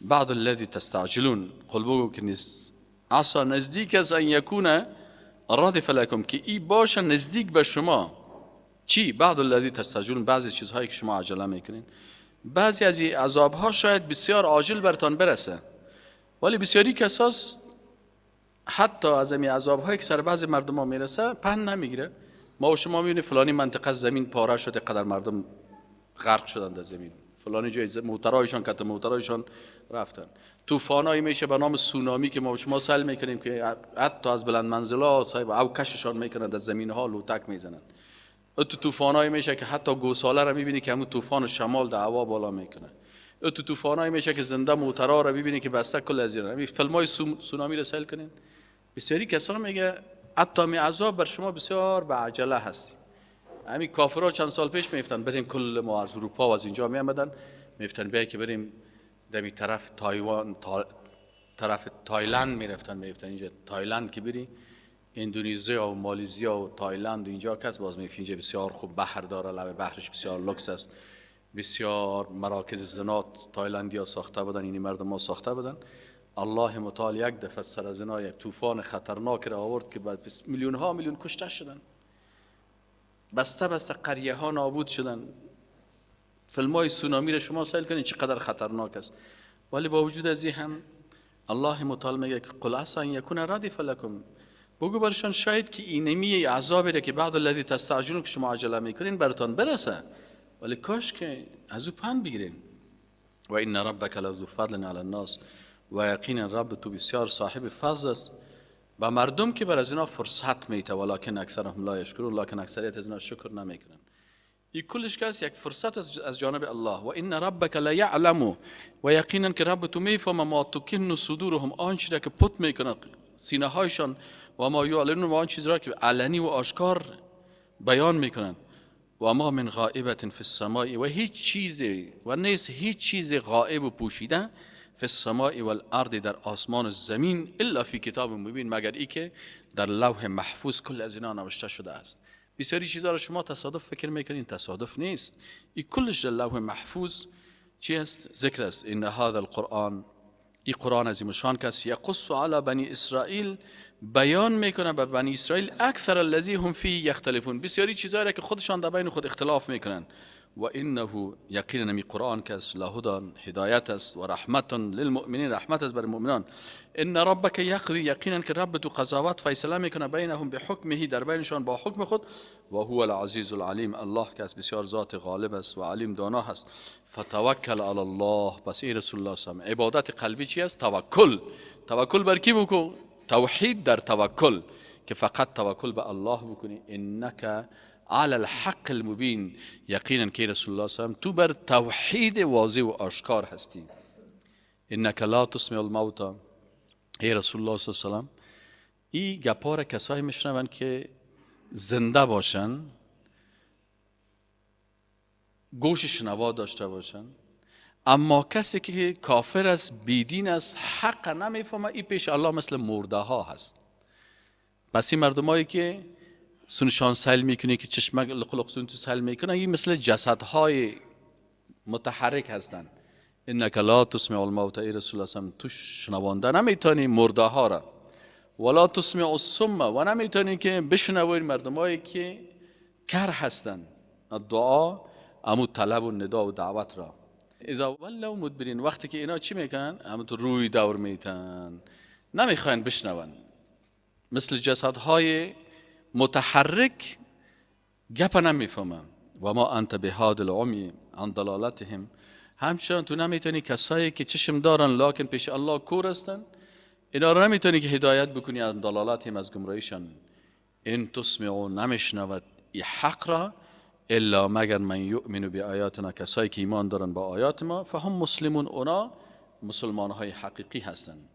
بعض الذي تستعجلون، قل بگو که نیست، عسى نزدیک است، ان یکون ردف لكم، که ای باشه نزدیک به شما چی؟ بعض الذي تستعجلون، بعضی چیزهایی که شما عجله میکنین، بعضی از این عذاب ها شاید بسیار عاجل برتان برسه، ولی بسیاری کساس حتی از این عذاب هایی که سر بعضی مردم ها میرسه پند نمیگیره. ما و شما میبینیم فلانی منطقه زمین پاره شده، قدر مردم غرق شدن در زمین، فلانی جای موترایشان کت موترایشان رفتن، طوفانایی میشه به نام سونامی که ما و شما سیل میکنیم که حتی از بلند منزلا صاحب او کششان میکنن در زمین ها لوتک میزنن. تو طوفانایی میشه که حتی گوساله را میبینی که همون طوفان شمال در هوا بالا میکنه. تو طوفانایی میشه که زنده موترا را میبینی که بسته کل از ایران. فیلمای سونامی را سیل کنین، بسیاری کسان میگه حتی می عذاب بر شما بسیار به عجله هست. همین کافرها چند سال پیش میفتن بریم کل ما از اروپا و از اینجا میامدن میفتن بیای که بریم دمی طرف تایوان، طرف تایلند میرفتن، میفتن اینجا تایلند که بری اندونزیا و مالزیا و تایلند و اینجا کس باز میفت اینجا بسیار خوب بحر داره، لب بحرش بسیار لکس است، بسیار مراکز زنات تایلندیا ساخته بودن، اینی مردم ما ساخته بودن. الله متعال یک دفعه سر از اینا یک طوفان خطرناک را آورد که بعد میلیون ها میلیون کشته شدن، بسته بسته قریه ها نابود شدن. فیلم های سونامی را شما سیل کنید چقدر خطرناک است، ولی با وجود از این هم الله متعال میگه که قل عسى ان یکون ردف لکم، بگو برشان شاید که اینمی عذابی را که بعض الذی تستعجلون که شما عجله میکنین براتان برسه، ولی کاش که از او پند بگیرین. و ان ربک لذو فضل علی الناس، و یقینا رب تو بسیار صاحب فضل است و مردم که بر از اینا فرصت میته، ولکن اکثرهم لا یشکرون، لکن اکثریت از اینا شکر نمیکنن. این کلش کس یک فرصت از جانب الله. و ان ربک لیعلم، و یقینا که رب تو میفهمه ما تکن صدورهم، آنچه را که پت میکنن سینه هایشان، و ما یعلنون، و آن چیز را که علنی و آشکار بیان میکنن. و ما من غائبة فی السماء، و هیچ چیزی و نیست هیچ چیز غائب و پوشیده فی السماء والارض، در آسمان و زمین، الا فی کتاب مبین، مگر ای که در لوح محفوظ کل از اینا نوشته شده است. بسیاری چیزها را شما تصادف فکر میکنین، تصادف نیست، این کلش در لوح محفوظ چی است؟ ذکر است. ان هذا القرآن، این قرآن عظیم شان کس یقص علی بنی اسرائیل، بیان میکنه به بنی اسرائیل اکثر الذی هم فیه یختلفون، بسیاری چیزهایی را که خودشان در بین خود اختلاف میکنن. و انه یقینا می قرآن کس لهدى، هدایت است، و رحمت للمؤمنین، رحمت است بر مؤمنان. ان ربک یقضی، یقینا که رب تو قضاوت فیصله میکنه بینهم بحکمه، در بینشان با حکم خود. و هو العزیز العلیم، الله که بسیار ذات غالب است و علیم دانا هست. فتوکل علی الله، پس ای رسول الله صلی الله علیه و عبادت قلبی چی است؟ توکل. توکل بر کی بکن؟ توحید در توکل، که فقط توکل به الله بکنی. انک علی الحق المبین، یقینا که رسول الله صلی الله علیه و تو بر توحید واضح و آشکار هستی. انک لا تسمع الموتی، ای رسول الله صلی الله علیه و سلم، این گپار کسایی میشنون که زنده باشن گوش شنوا داشته باشن، اما کسی که کافر است، بیدین است، حق نمیفهمه، این پیش الله مثل مرده ها هست. پس این مردمایی که سنشان سیل میکنه که چشمک لقلق سن تو سیل میکنه، این مثل جسدهای متحرک هستند. انک لا تسمع الموت، ای رسول الله تو شنوانده نمیتونی مرده ها را، ولا تسمع الصم، و نمیتونی که بشنوی مردمایی که کر هستند. الدعا امو طلب و ندا و دعوت را. اذا ولوا مدبرین، وقتی که اینا چی میکنن؟ امو تو روی دور میتن، نمیخواین بشنون، مثل جسدهای متحرک گپ نمیفهمن. و ما انت بهاد العمی عن ضلالتهم، همچنان تو نمیتونی کسایی که چشم دارن لکن پیش الله کور هستن، اینا رو نمیتونی که هدایت بکنی از ضلالتهم، از گمراهیشان. ان تسمعوا، نمیشنود ای حق را، الا مگر من یؤمن بآیاتنا، کسایی که ایمان دارن با آیات ما، فهم مسلمون، اونا مسلمان های حقیقی هستند.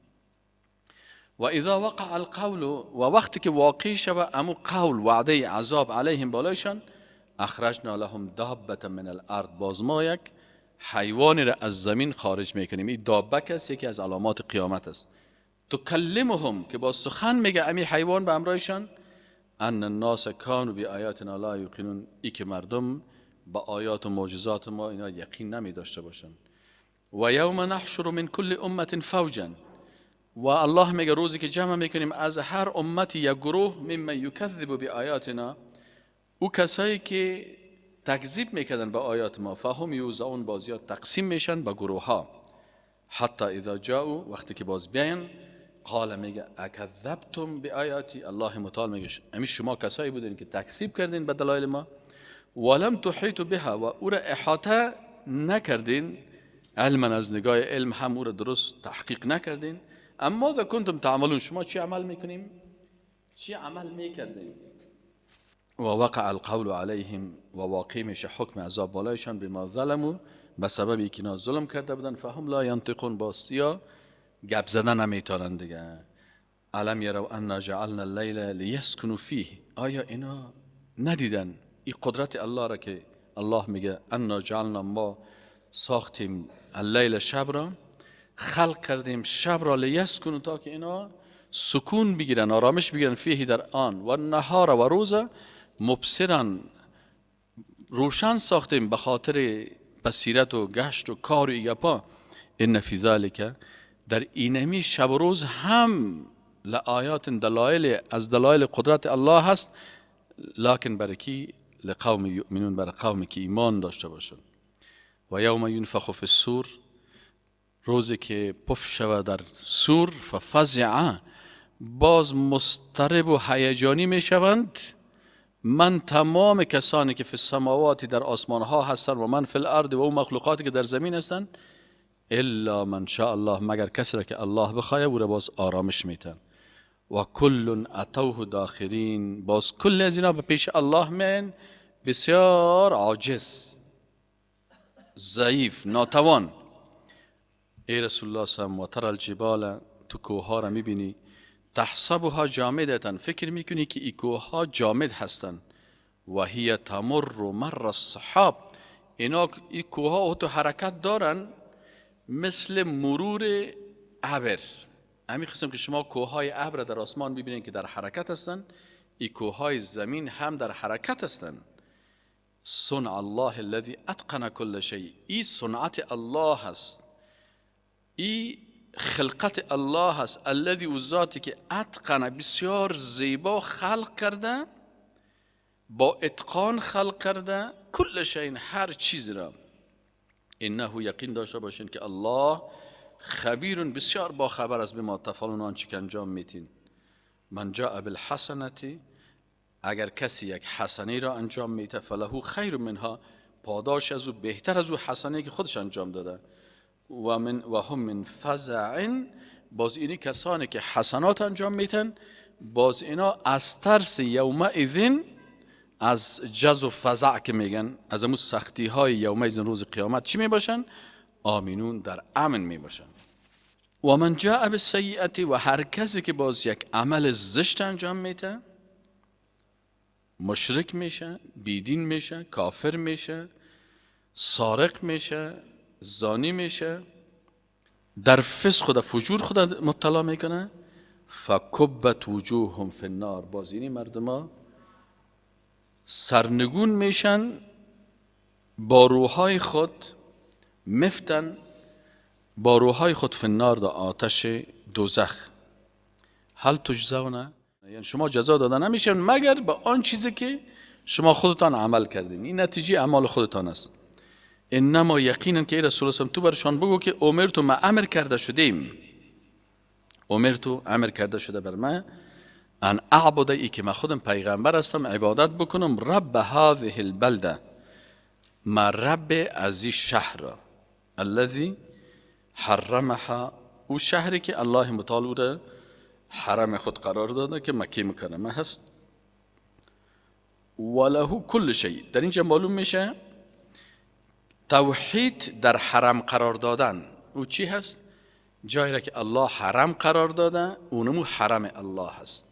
و اذا وقع القول، و وقتی که واقع شود امو قول وعده عذاب علیهم بالایشان، اخرجنا لهم دابة من الارض، باز ما یک حیوانی را از زمین خارج میکنیم. این دابه کس یکی از علامات قیامت است. تکلمهم، که با سخن میگه امی حیوان به امرایشان، ان الناس کانوا بآیاتنا لا یوقنون، ای که مردم با آیات و معجزات ما اینا یقین نمی داشته باشن. و یوم نحشر من کل امه فوجا، و الله میگه روزی که جمع میکنیم از هر امتی یک گروه، ممن یکذب بآیاتنا، او کسایی که تکذیب میکردن به آیات ما، فهم یوزعون، بازیات تقسیم میشن به گروه ها. حتی اذا جاءوا، وقتی که باز بیاین، قال میگه اکذبتم بآیاتی، الله متعال میگه امی شما کسایی بودین که تکذیب کردین به دلایل ما، ولم تحیطوا بها، و او را احاطه نکردین، علما از نگاه علم هم او را درست تحقیق نکردین. اما اذا کنتم تعملون، شما چی عمل میکنیم؟ چی عمل میکردین؟ و وقع القول علیهم، و واقع میشه حکم عذاب بالایشان، بما ظلموا، به سبب اینکه اینا ظلم کرده بودن، فهم لا ینطقون، باز یا گپ زدن نمیتونن دیگه. الم یروا انا جعلنا اللیل لیسکنوا فیه، آیا اینا ندیدن این قدرت الله را که الله میگه انا جعلنا، ما ساختیم اللیل شب را، خلق کردیم شب را، لیسکنوا، تا که اینا سکون بگیرن، آرامش بگیرن، فیه در آن، و نهار و روز، مبصرا روشن ساختیم به خاطر بصیرت و گشت و کار و گپا. ان فی ذلک، در اینمی شب و روز هم لآیات دلایل، از دلایل قدرت الله هست، لکن برای کی؟ لقوم یؤمنون، برای قومی که ایمان داشته باشند. و یوم ینفخ فی الصور، روزی که پف شود در صور، ففزع، باز مضطرب و هیجانی میشوند، من تمام کسانی که فی السماوات در آسمان ها هستند، و من فی الارض، و او مخلوقاتی که در زمین هستند، الا من شاء الله، مگر کسی را که الله بخواه او را باز آرامش میتن. و کل اتوه داخرین، باز کل از اینا به پیش الله من بسیار عاجز، ضعیف، ناتوان. ای رسول الله صلی الله علیه و تر الجبال، تو کوه را میبینی، تحسبها جامدتن، فکر میکنی که این کوه ها جامد هستند، و هی تمر مر السحاب، اینا این کوه ها تو حرکت دارن مثل مرور ابر. همین قسم که شما کوه های ابر در آسمان ببینید که در حرکت هستند، این کوه های زمین هم در حرکت هستند. صنع الله الذي اتقن كل شيء، این صنعت الله هست، این خلقت الله هست، الذي او ذاتی که اتقن، بسیار زیبا خلق کرده، با اتقان خلق کرده، کل شیء، هر چیز را. انه یقین داشته باشین که الله خبیر، بسیار با خبر است، بما تفعلون، آنچه که انجام میتین. من جاء بالحسنة، اگر کسی یک حسنه را انجام میده، فله خیر منها، پاداش از او بهتر از او حسنه که خودش انجام داده. و من و هم من فزع، باز اینی کسانی که حسنات انجام میتن، باز اینا از ترس یومئذ، از جز و فزع که میگن، از امو سختی های یومئذ روز قیامت چی میباشن؟ آمینون، در امن میباشن. و من جاء بالسیئة، و هر کسی که باز یک عمل زشت انجام میده، مشرک میشه، بیدین میشه، کافر میشه، سارق میشه، زانی میشه، در فسق و فجور خود مبتلا میکنه، فکبت وجوههم فی النار، باز اینی مردما سرنگون میشن، با روحای خود مفتن، با روحای خود فی النار، در آتش دوزخ. هل تجزون، یعنی شما جزا داده نمیشن مگر به آن چیزی که شما خودتان عمل کردین، این نتیجه اعمال خودتان است. انما یقینا که ای رسول الله تو برشان بگو که امرتو، ما امر کرده شدیم، امرتو امر کرده شده بر من، ان اعبد، ای که من خودم پیغمبر هستم، عبادت بکنم، رب هذه البلده، ما رب از این شهر، الذی حرمها، او شهری که الله متعال او را حرم خود قرار داده که مکه مکرمه هست، وله کل شیء. در اینجا معلوم میشه توحید در حرم قرار دادن او چی هست؟ جایی را که الله حرم قرار داده اونمو حرم الله هست.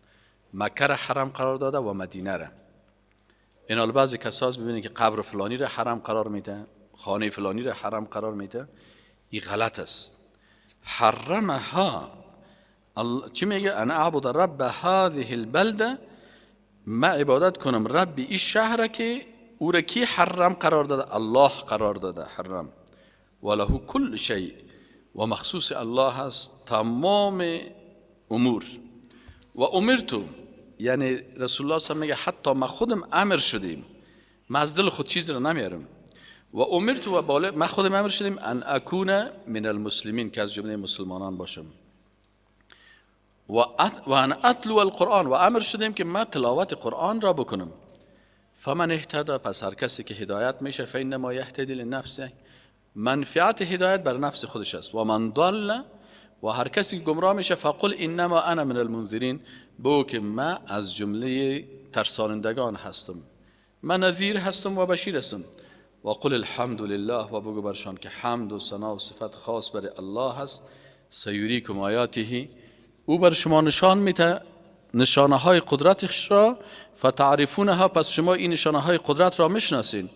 مکه را حرم قرار داده و مدینه را. این بعضی کساس ببینید که قبر فلانی را حرم قرار میده، خانه فلانی را حرم قرار میده، این غلط است. حرمها، چی میگه؟ انا اعبد رب هذه البلده، ما عبادت کنم رب این شهر که او را کی حرم قرار داده؟ الله قرار داده حرم. وله کل شیء، و مخصوص الله هست تمام امور. و امرتو، یعنی رسول الله صلی میگه حتی ما خودم امر شدیم، ما از دل خود چیز را نمیارم. و امرتو و بالا ما خودم امر شدیم ان اکون من المسلمین، که از جمله مسلمانان باشم. و ان اتلو القرآن، و امر شدیم که ما تلاوت قرآن را بکنم. فمن اهتدى، پس هر کسی که هدایت میشه، فانما یهتدی لنفسه، منفعت هدایت بر نفس خودش است. و من ضل، و هر کسی که گمراه میشه، فقل انما انا من المنذرین، بگو که من از جمله ترسانندگان هستم، من نذیر هستم و بشیر هستم. و قل الحمد لله، و بگو برشان که حمد و ثنا و صفت خاص بر الله هست. سیریکم آیاته، او بر شما نشان میده نشانه های قدرتش را، فتعرفونها، پس شما این نشانه های قدرت را میشناسین.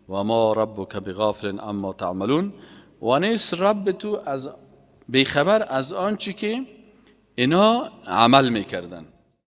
و ما ربک بغافل عما تعملون، و نیست رب تو از بیخبر از آنچه که اینا عمل میکردن.